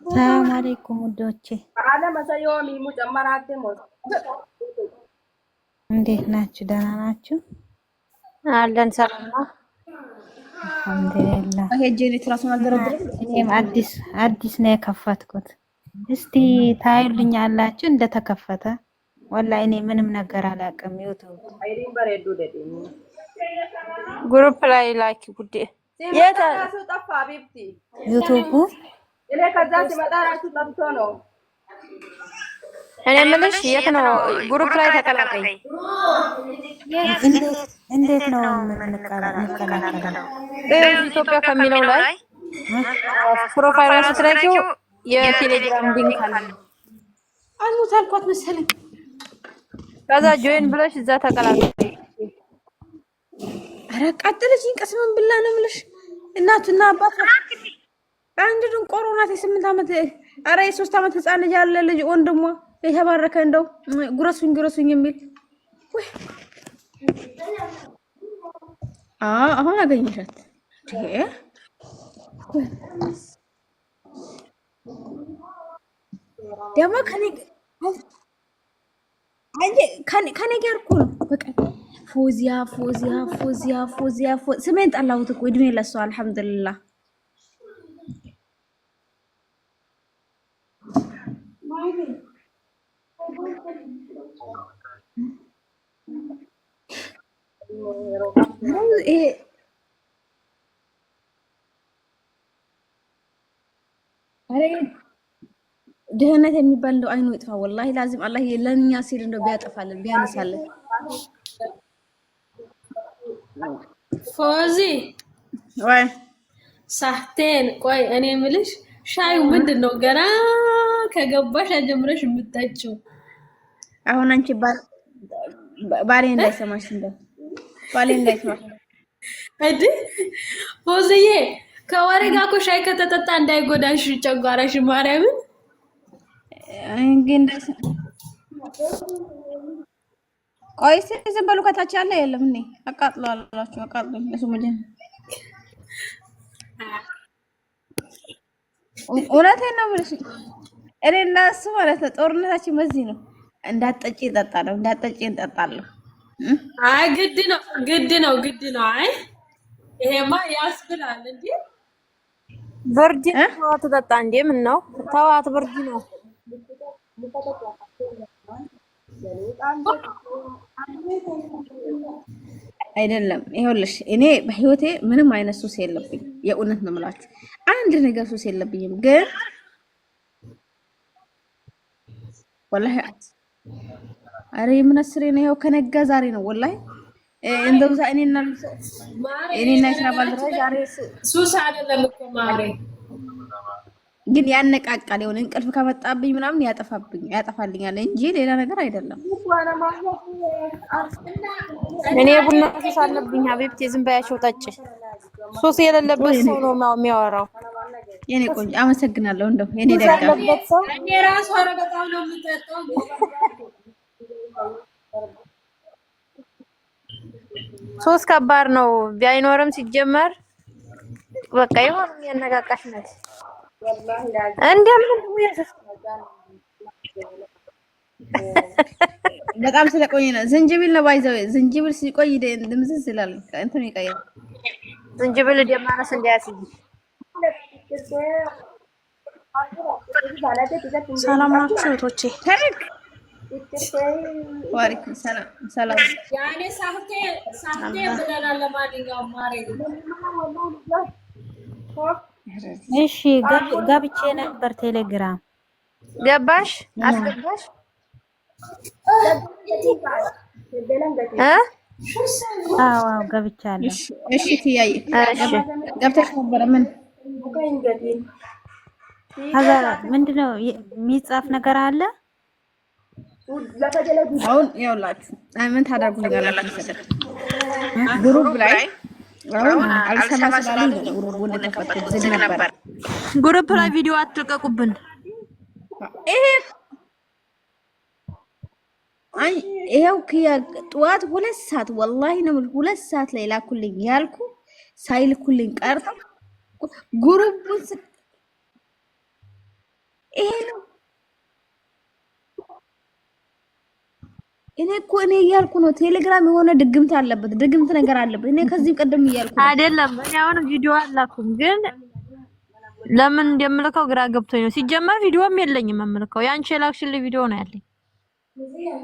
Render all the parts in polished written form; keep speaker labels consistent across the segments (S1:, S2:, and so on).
S1: ሰላም አለይኩም ውዶቼ፣ እንዴት ናችሁ? ደህና ናችሁ?
S2: አለን ሰላም ነው።
S1: አልሐምዱሊላህ። እኔም አዲስ አዲስ ነው የከፈትኩት። እስቲ ታዩልኛላችሁ እንደተከፈተ። ወላሂ እኔ ምንም ነገር አላውቅም። ዩቲዩብ
S2: group ላይ ላኪ ጉዴ
S1: ዩቲዩቡ
S3: እኔ ከዛ ሲመጣ ራሱ ጠፍቶ ነው።
S2: እኔ የምልሽ የት ነው group ላይ ተቀላቀይ።
S1: እንዴት ነው የምንቀላቀለው?
S2: ኢትዮጵያ ከሚለው ላይ profile ስትነኪው የቴሌግራም link አለ።
S4: አልሞት አልኳት መሰለኝ።
S2: ከዛ join ብለሽ እዛ ተቀላቀይ።
S4: ኧረ አቃጠለችኝ። ቀስመን ብላ ነው የምልሽ። እናቱና አባቷ አንድ ድንቆሮ ናት። የ8 ዓመት ኧረ የ3 ዓመት ህፃን ልጅ ያለ ልጅ ወንድሟ የተባረከ እንደው ጉረሱኝ ጉረሱኝ የሚል አሁን አገኘሻት። ደግሞ ከኔ ጋር እኮ ነው በቃ ፎዚያ ፎዚያ ፎዚያ ፎዚያ ስሜን ጠላሁት እኮ እድሜ ለሷ አልሐምዱሊላህ። ድህነት የሚባል እንደው አይኑ ይጥፋ። ወላሂ ላዚም አላህ ለእኛ ሲል እንደው ቢያጠፋልን ቢያነሳልን።
S5: ፎዚ
S4: ወይ
S5: ሳህቴን ቆይ፣ እኔ የምልሽ ሻዩ ምንድን ነው? ገና ከገባሽ ጀምረሽ የምጠጪው?
S4: አሁን አንቺ ባሌ እንዳይሰማሽ እንደው ባሌ እንዳይሰማሽ
S5: እንዴ ፎዚዬ፣ ከወሬ ጋር እኮ ሻይ ከተጠጣ እንዳይጎዳሽ ጨጓራሽ። ማርያምን
S4: ቆይ እስኪ ዝም በሉ። ከታች ያለ የለም። እኔ አቃጥሎ አላችሁ አቃጥሎ እሱ እውነቴን ነው የምልሽ። እኔ እና እሱ ማለት ነው ጦርነታችን በዚህ ነው። እንዳትጠጪ እጠጣለሁ፣ እንዳትጠጪ እጠጣለሁ።
S5: አይ ግድ ነው፣ ግድ ነው፣ ግድ ነው። አይ ይሄማ ያስብላል እንዴ!
S2: ብርድ ነው። ትጠጣ እንዴ? ምን ነው ተዋት፣ ብርድ ነው።
S4: አይደለም ይኸውልሽ፣ እኔ በህይወቴ ምንም አይነት ሱስ የለብኝ። የእውነት ነው የምላችሁ፣ አንድ ነገር ሱስ የለብኝም። ግን ወላሂ አረ የምነስሬ ነው። ይኸው ከነጋ ዛሬ ነው ወላሂ እንደው እኔና እኔና የስራ ባልደረባ ዛሬ
S5: ሱስ አይደለም እኮ ማሬ
S4: ግን ያነቃቃል። የሆነ እንቅልፍ ከመጣብኝ ምናምን ያጠፋብኝ ያጠፋልኛል እንጂ ሌላ ነገር አይደለም።
S2: እኔ ቡና ሱስ አለብኝ ሀቢብቴ፣ ዝም በያቸው ጠጭ። ሱስ የሌለበት ሰው ነው የሚያወራው።
S4: የኔ ቆንጆ አመሰግናለሁ። እንደው የኔ ደጋ
S5: እኔ ራሱ ኧረ በጣም ነው የምጠጣው።
S2: ሱስ ከባድ ነው ቢያይኖርም ሲጀመር በቃ የሆነ የሚያነቃቃሽ ነገር እንደምን
S4: በጣም ስለቆየ ነው። ዝንጅብል ነው ባይዘው፣ ዝንጅብል ሲቆይ ድምዝዝ ይላል፣ እንትኑ ይቀይራል።
S2: ዝንጅብል ደማነስ እንዳያስይ።
S6: ሰላም ናችሁ እህቶቼ?
S4: ወአለይኩም ሰላም ሰላም።
S5: ያኔ ሳህቴ ሳህቴ ብለናል። ለማንኛውም ማሬ
S1: እሺ ገብቼ ነበር ቴሌግራም
S2: ገባሽ? አስገባሽ?
S1: አዎ ገብቻለሁ።
S4: እሺ ትያይ ገብተሽ ነበረ? ምን
S1: ከዛ ምንድነው የሚጻፍ ነገር አለ?
S4: አሁን ይኸውላችሁ ምን ታደርጉልኛላችሁ መሰለህ group ላይ አሁን አልሰማ ስላሉኝ ነው group እንደከፈትኩት ዝግ ነበር።
S2: group ላይ ቪዲዮ አትልቀቁብን።
S4: ይሄ አይ ይኸው ክያ ጠዋት 2 ሰዓት፣ ወላሂ ነው የምልህ፣ 2 ሰዓት ላይ ላኩልኝ ያልኩ ሳይልኩልኝ ቀርተው group ኡን ይሄ ነው። እኔ እኮ እኔ እያልኩ ነው። ቴሌግራም የሆነ ድግምት አለበት፣ ድግምት ነገር አለበት። እኔ ከዚህ ቀደም እያልኩ ነው።
S2: አይደለም፣ እኔ አሁን ቪዲዮ አላኩም፣ ግን ለምን እንደምልከው ግራ ገብቶኝ ነው። ሲጀመር ቪዲዮም የለኝም የምልከው፣ ያንቺ የላክሽልኝ ቪዲዮ ነው ያለኝ።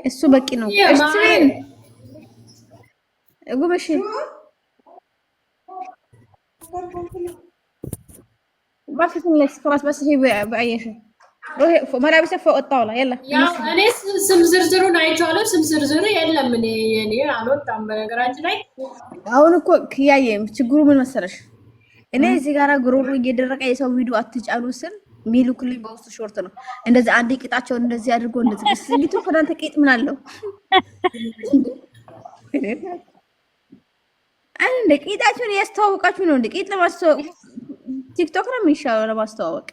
S4: እሱ በቂ ነው። እሺ ጉበሽ ما في لك خلاص بس هي بأي شيء، روحي ملابسك فوق الطاولة يلا.
S5: ያው እኔ ስም ዝርዝሩን አይቼዋለሁ። ስም ዝርዝሩ የለም። እኔ የኔ አልወጣም በነገራችን ላይ።
S4: አሁን እኮ ክያዬ ችግሩ ምን መሰለሽ? እኔ እዚህ ጋራ ጉሮሮ እየደረቀ የሰው ቪዲዮ አትጫኑ ስል የሚልኩልኝ በውስጥ short ነው። እንደዚህ አንዴ ቂጣቸውን እንደዚህ አድርጎ እንደዚህ ስጊቱ ከእናንተ ቂጥ ምን አለው? እንደ ቂጣቸውን እያስተዋወቃችሁ ነው። እንደ ቂጥ ለማስተዋወቅ ቲክቶክ ነው የሚሻለው ለማስተዋወቅ።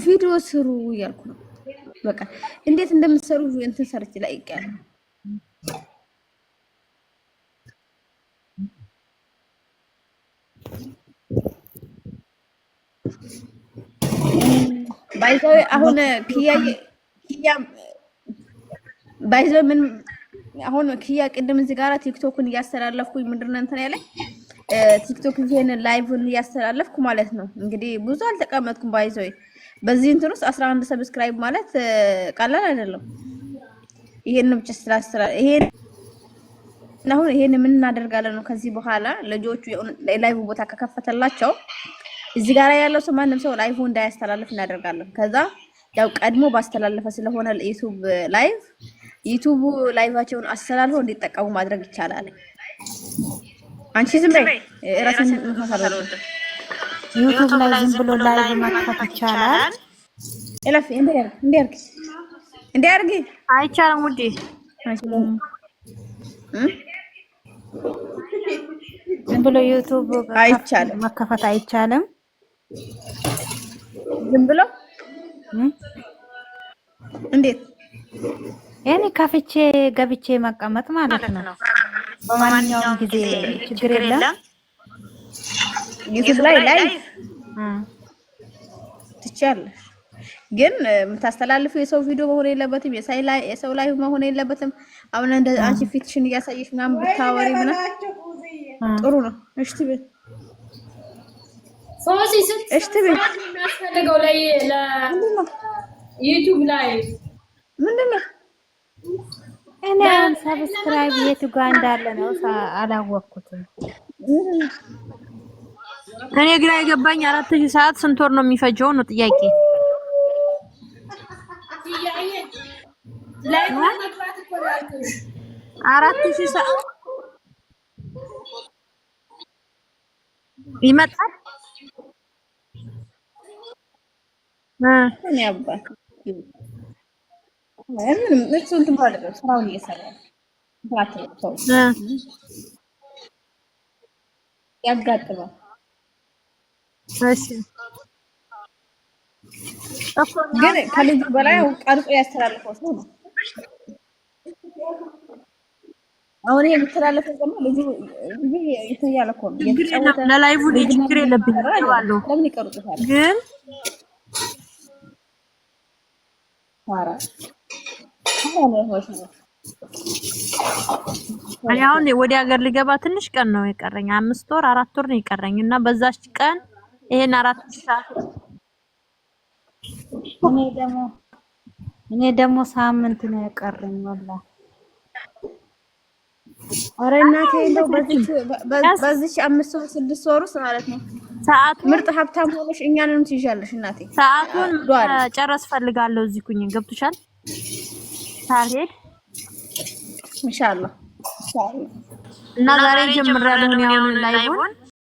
S4: ቪዲዮ ስሩ እያልኩ ነው። በቃ እንዴት እንደምትሰሩ እንትን ሰርች ላይ ይቀር። By the way አሁን ክያ ክያ by the way ምን አሁን ክያ ቅድም እዚህ ጋራ ቲክቶክን እያስተላለፍኩኝ ምንድን ነው እንትን ያለኝ ቲክቶክ ይሄን live ን እያስተላለፍኩ ማለት ነው። እንግዲህ ብዙ አልተቀመጥኩም። By the way በዚህ እንትን ውስጥ 11 subscribe ማለት ቀላል አይደለም። ይሄን ብቻ ስላስተላ ይሄን አሁን ይሄን ምን እናደርጋለን ነው። ከዚህ በኋላ ልጆቹ live ቦታ ከከፈተላቸው እዚህ ጋር ያለው ሰው ማንም ሰው live እንዳያስተላልፍ እናደርጋለን። ከዛ ያው ቀድሞ ባስተላለፈ ስለሆነ ዩቱብ live ዩቱብ live ኣቸውን አስተላልፈው እንዲጠቀሙ ማድረግ ይቻላል። አንቺ ዝም በይ፣ ራስን መፋት አልወድም።
S1: ዩቱብ ላይ ዝም ብሎ live መክፈት ይቻላል?
S4: እለፊ፣ እንዲያርጊ እንዲያርጊ።
S2: አይቻልም ውዴ።
S1: ዝም ብሎ ዩቱብ
S4: አይቻልም።
S1: መከፈት አይቻልም።
S4: ዝም ብሎ እንዴት?
S1: እኔ ከፍቼ ገብቼ መቀመጥ ማለት ነው። በማንኛውም ጊዜ ችግር የለም።
S4: ዩቱብ ላይ live ትችያለሽ፣ ግን የምታስተላልፈው የሰው ቪዲዮ መሆን የለበትም። የሰው ላይ መሆን የለበትም። አሁን እንደ አንቺ ፊትሽን እያሳየሽ ምናምን ብታወሪ ምናምን ጥሩ ነው። እሺ ትበይ።
S5: ፎዚ ስንት
S4: እሺ ትበይ።
S5: ሰዓት ነው የሚያስፈልገው ለዩቱብ ላይ?
S4: ምንድን ነው?
S1: እኔ አሁን subscribe የቱ ጋር እንዳለ ነው አላወቅኩትም።
S2: እኔ ግራ የገባኝ 4000 ሰዓት ስንት ወር ነው የሚፈጀው ነው ጥያቄ።
S5: እያየ live መግባት እኮ ነው ያልኩሽ።
S2: 4000 ሰዓት ይመጣል እ
S4: እኔ አባት ምንም እሱ እንትን ብሎ አይደለም፣ ስራውን እየሰራ ነው። እንትን አትበሉ፣ ሰው ያጋጥማል።
S2: እሺ እኮ
S4: ግን ከልጁ በላይ አሁን ቀርጾ ያስተላልፈው ሰው ነው። አሁን ይሄ የሚተላለፈው ደግሞ ልጁ ልጁ እንትን እያለ እኮ ነው
S2: ችግር የለም።
S4: እየተጫወተ
S2: ለ live እኔ
S4: ልጅ
S2: ችግር የለብኝም
S4: እየሰራ አይደለም።
S2: እገባለሁ።
S4: ለምን ይቀርጹታል?
S2: ግን
S4: ኧረ አሁን ነው።
S2: እኔ አሁን ወደ ሀገር ልገባ ትንሽ ቀን ነው የቀረኝ። 5 ወር 4 ወር ነው የቀረኝ እና በዛች ቀን ይሄን 4000 ሰዓት
S1: እኔ ደግሞ ሳምንት ነው የቀረኝ ወላ።
S4: ኧረ እናቴ እንደው በዚች 5 ወር 6 ወር ውስጥ ማለት ነው
S2: ሰዓቱን
S4: ምርጥ ሀብታም ሆነሽ እኛንም ትይዣለሽ እናቴ።
S2: ሰዓቱን
S4: ዱአ አድርጊ።
S2: ጨረስ ፈልጋለሁ። እዚህ ኩኝ ገብቶሻል ሳልሄድ
S4: ኢንሻአላህ ኢንሻአላህ።
S2: እና ዛሬ ጀምሬያለሁ። እኔ አሁን live ን